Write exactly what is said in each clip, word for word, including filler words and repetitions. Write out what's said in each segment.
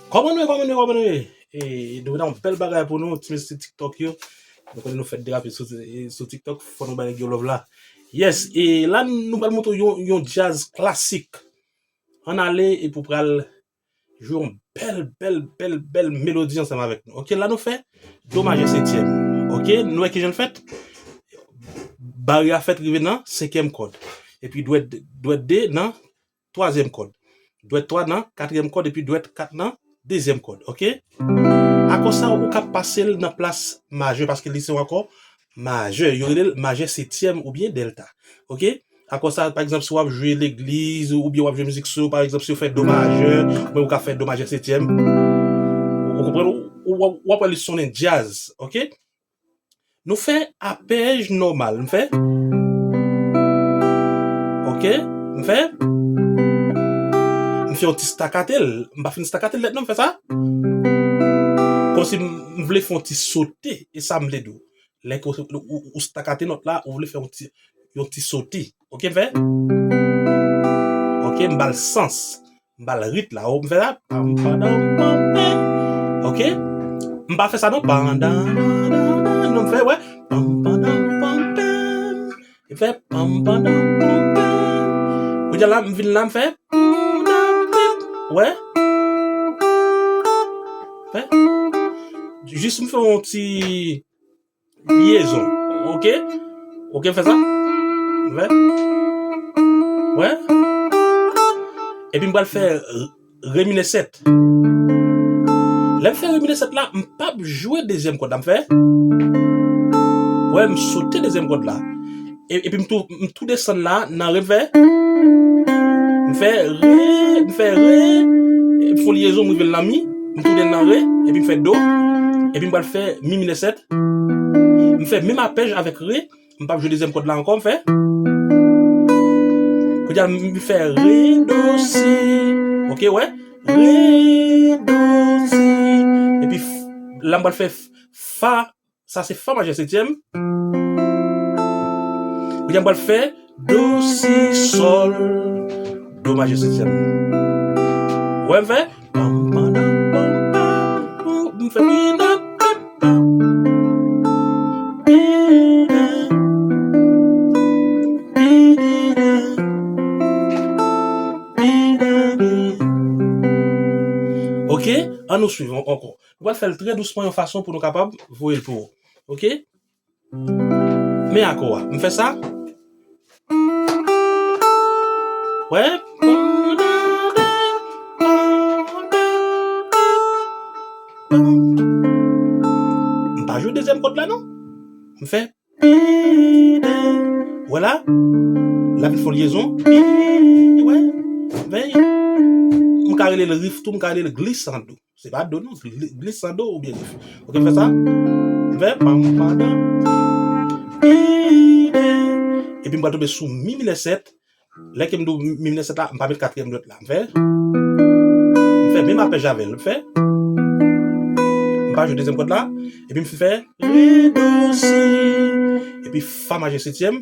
Kòman nou ye, kòman nou ye, kòman nou ye? E, nou gen yon bèl bagay pou nou, ti mesye TikTok yo. Nou konnen nou fèt derape sou, sou TikTok, fò nou bay nèg yo love la. Yes, e la nou pral montre yon, yon djaz klasik. Ann ale epi w pral jwe yon bèl, bèl, bèl, bèl melodi ansanm avèk nou. Oke, la nou fè do majè setyèm. Oke, nou wè kijan l fèt? Bari a fèt rive nan senkyèm kòd. Epi dwèt, dwèt de nan twazyèm kòd. Dwèt twa nan katriyèm kòd, epi dwèt kat nan dezyèm kòd. Oke? Akò sa, ou ka pase l nan plas majè, paske li se yon akò majè. Yo rele l majè setyèm oubyen dèlta. Oke? Akò sa, pa egzanp, si w ap jwe legliz, oubyen w ap jwe mizik sou, pa egzanp, si w fè do majè, oubyen ou ka fè do majè setyèm. Ou konprann? Ou, ou, w ap wè li sonnen djaz. Oke? Nou fè apèj nòmal. M fè. Oke? M fè. M fè yon ti stakate l. M pa fin stakate l nèt non, m fè sa. Kòmsi m, m vle fè yon ti sote. E sa m vle di w. Lè ke w, ou, ou, ou stakate nòt la, ou vle fè yon ti, yon ti sote. Oke, m fè. Oke, m ba l sans. M ba l rit la. Ou m fè la. Pam, padam, pam, pam. Oke? M pa fè sa non. Pandan, non, m fè, wè. Pam, padam, pam, pam. M fè pam, padam, pam, pam. Kounye a la, m vin la, m fè. Wè? Fè. Jis m fè yon ti lyezon. Oke? Oke, fè sa. Vè. Wè? Epi m pral fè re minè sèt. Lè m fè re minè sèt la, m p ap jwe dezyèm kòd la. M fè. Wè, m sote dezyèm kòd la. E, epi m tou, m tou desann la, nan re, m fè. M fè re, m fè re. M fè yon lyezon, m rive nan mi. M tounen nan re, epi m fè do. Epi m pral fè mi minè sèt. M fè menm apèj avèk re. M p ap jwe dezyèm kòd la ankò, m fè. Kounye a, m fè re, do, si. Oke, wè. Re, do, si. Epi, f, la, m pral fè f, fa. Sa, se fa majè setyèm. Kounye a, m pral fè do, si, sòl, do majè setyèm. Wè, m fè. Pam, pam, pam, pam, pam, m fè pi nan, pam, pam, pi nan, pi nan, pi nan. Oke, ann nou swiv ankò. Nou pral fè l trè dousman yon fason pou nou kapab voye l pou ou. Oke? Men akò a. M fè sa. Wè. M pa jwe dezyèm kòd la, non. M fè. Wè la. La vin fè yon lyezon. Wè. Vè. M ka rele l rif tou, m ka rele l glisando. Se pa do non, gli-, glisando oubyen rif. Oke, m fè sa. M fè pam, pam, pam. Epi m pral tonbe sou mi minè sèt. Lè ke m di w mi minè sèt la, m pa met katriyèm dwèt la. M fè. M fè menm apèj avè l. M fè. M pa jwe dezyèm kòd la. Epi m fè re, do, si. Epi fa majè setyèm.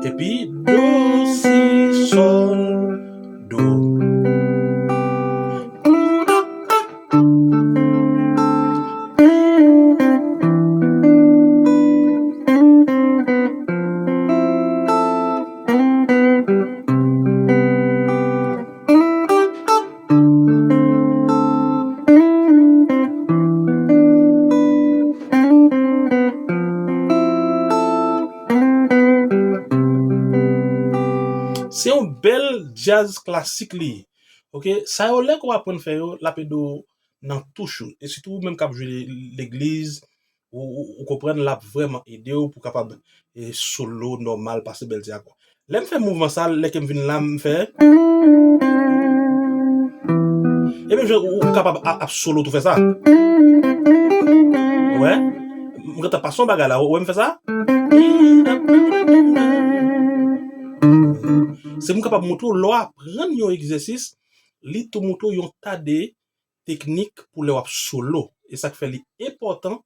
Epi do, si, sòl, do. Se yon bèl djaz klasik li ye. Oke, sa yo lè ke w aprann fè yo, l ap ede w nan touch ou. E sitou ou menm k ap jwe legliz, ou, ou, ou konprann, l ap vrèman ede w pou w kapab, e, solo nòmal, pase bèl ti akò. Lè m fè mouvman sa, lè ke m vin la, m fè. E menm jan ou, ou kapab ap, ap solo tou fè sa. Ou wè? M gentan pase yon bagay la, ou wè m fè sa? Se pou m kapab montre w lè w aprann yon egzèsis, li tou montre w yon ta de teknik pou lè w ap solo. E sa k fè li enpòtan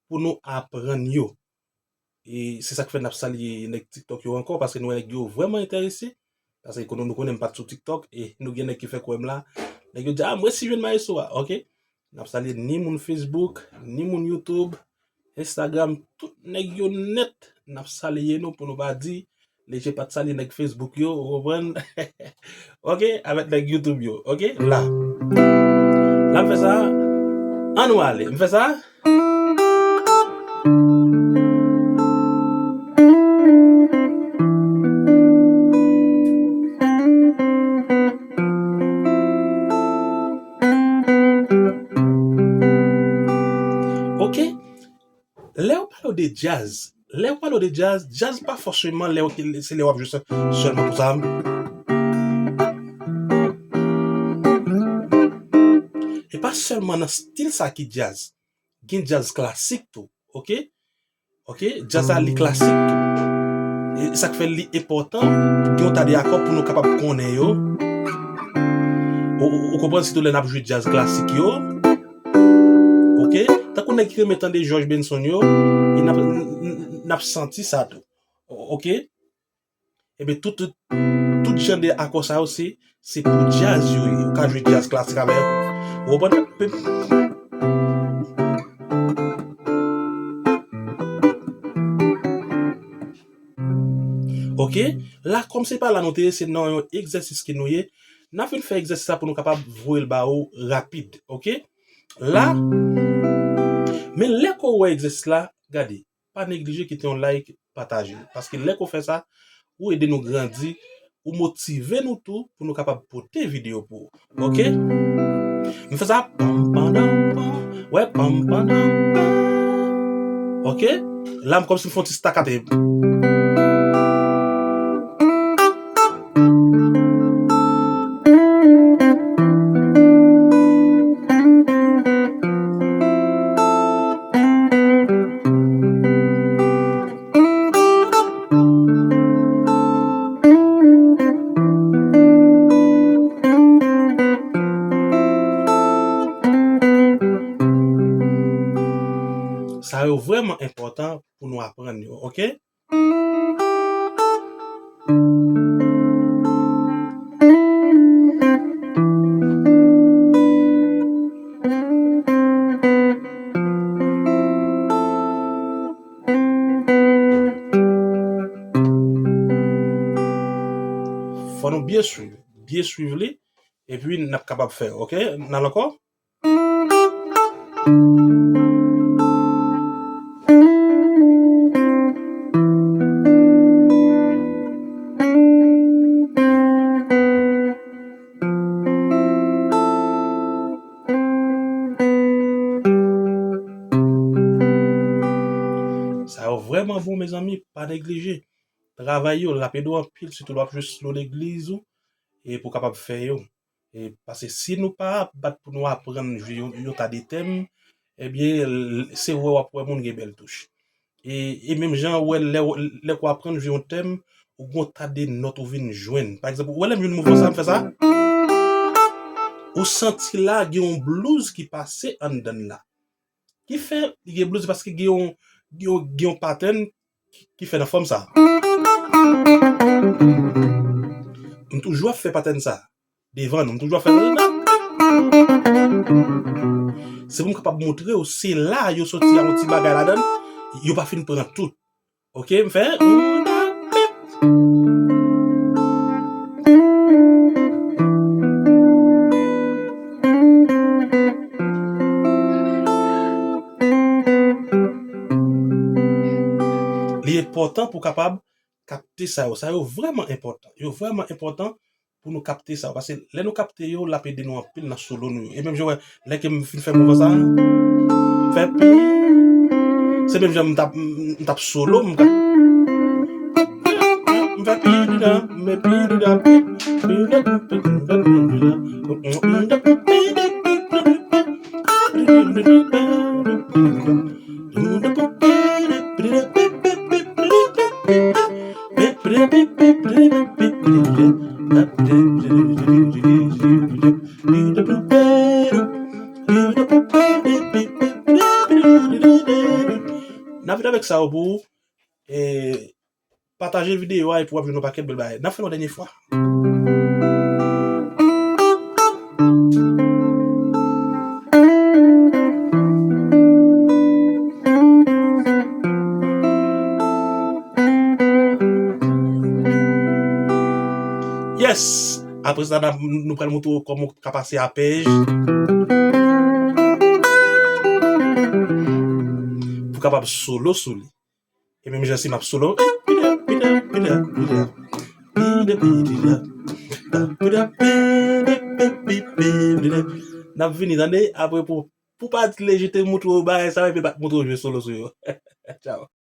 pou nou aprann yo. E se sa k fè n ap salye nèg TikTok yo ankò, paske nou wè nèg yo vrèman enterese. Paske konnen nou konnen m pa t sou TikTok, e nou gen nèg ki fè kwè m la. Nèg yo di, "Ah, m resi jwenn maestro a." Oke. N ap salye ni moun Facebook, ni moun YouTube, Instagram, tout nèg yo nèt. N ap salye nou pou nou pa di Leje pa t salye nèg Facebook yo, ou konprann? Oke, avèk nèg YouTube yo, oke? La. La m fè sa, ann nou ale. M fè sa. Oke. Lè yo pale w de djaz, lè yo pale w de djaz, djaz pa fòseman lè w, se lè w ap jwe sè-, sèlman konsa. E pa sèlman nan stil sa ki djaz. Gen djaz klasik tou, oke? Oke? Djaz la, li klasik tou. E sa k fè li enpòtan, gen yon ta de akò pou nou kapab konnen yo. Ou, ou, ou konprann, sitou lè n ap jwe djaz klasik yo. Oke? Tankou nèg ki renmen tande George Benson yo, e n ap, n, n, n ap santi sa tou. O-, oke? Ebyen, tout, tout, tout jan de akò sa yo, se, se pou djaz yo ye. Ou ka jwe djaz klasik avè yo. Ou konprann? Oke? La, kòm se pa la nou te ye, se nan yon egzèsis ke nou ye. N ap vin fè egzèsis la pou nou kapab voye l ba ou rapid. Oke? La, men lè ke w wè egzèsis la, gade. Pa neglije kite yon like, pataje. Paske lè ke w fè sa, ou ede nou grandi, ou motive nou tou pou nou kapab pote videyo pou ou. Oke? M fè sa, pam, pam, dam, pam. Wè, pam, pam, dam, pam. Oke? La, m kòmsi m fè yon ti stakate. Sa yo vrèman enpòtan pou nou aprann yo, oke? Fò nou byen swiv, byen swiv li, epi n ap kapab fè, oke? N al ankò. Sa yo vrèman bon, mezanmi, pa neglije. Travay yo, l ap ede w anpil, sitou lè w ap jwe solo legliz ou, e pou w kapab fè yo. E, paske si nou pa bat pou nou aprann jwe yon, yon ta de tèm, ebyen, l-, se wè w ap wè moun gen bèl touch. E, e menm jan, ou wè, lè, lè w aprann jwe yon tèm, ou gen yon ta de nòt ou vin jwenn. Pa egzanp, ou wè lè m jwenn mouvman sa, m fè sa, ou santi la gen yon blues ki pase anndan l la. Ki fè li gen blues paske gen yon, gen yon, gen yon patèn ki, ki fè nan fòm sa. M toujou ap fè patèn sa. Devan nou, m toujou ap fè. Se pou m kapab montre w, se la yo soti a yon ti bagay ladan l, yo pa fin pran tout. Oke, m fè. Li enpòtan pou w kapab kapte sa yo. Sa yo vrèman enpòtan. Yo vrèman enpòtan pou nou kapte sa yo. Paske lè nou kapte yo, l ap ede nou anpil nan solo nou yo. E menm jan w wè, lè ke m fin fè mouvman sa, m fè pi. Se menm jan m t ap, m, m t ap solo, m t ap, m N ap vin avèk sa yo pou ou. E, pataje videyo a epi w ap jwenn yon pakèt bèl bagay. N ap fè l yon dènye fwa. Yes! Apre sa, n ap, nou pral montre w kòman w ka pase apèj pou w kapab solo sou li. E menm jan si m ap solo. N ap vini, tande, apre pou, pou pa t lejite montre w bagay sa, epi l pa t montre w jwe solo sou yo. Tchao.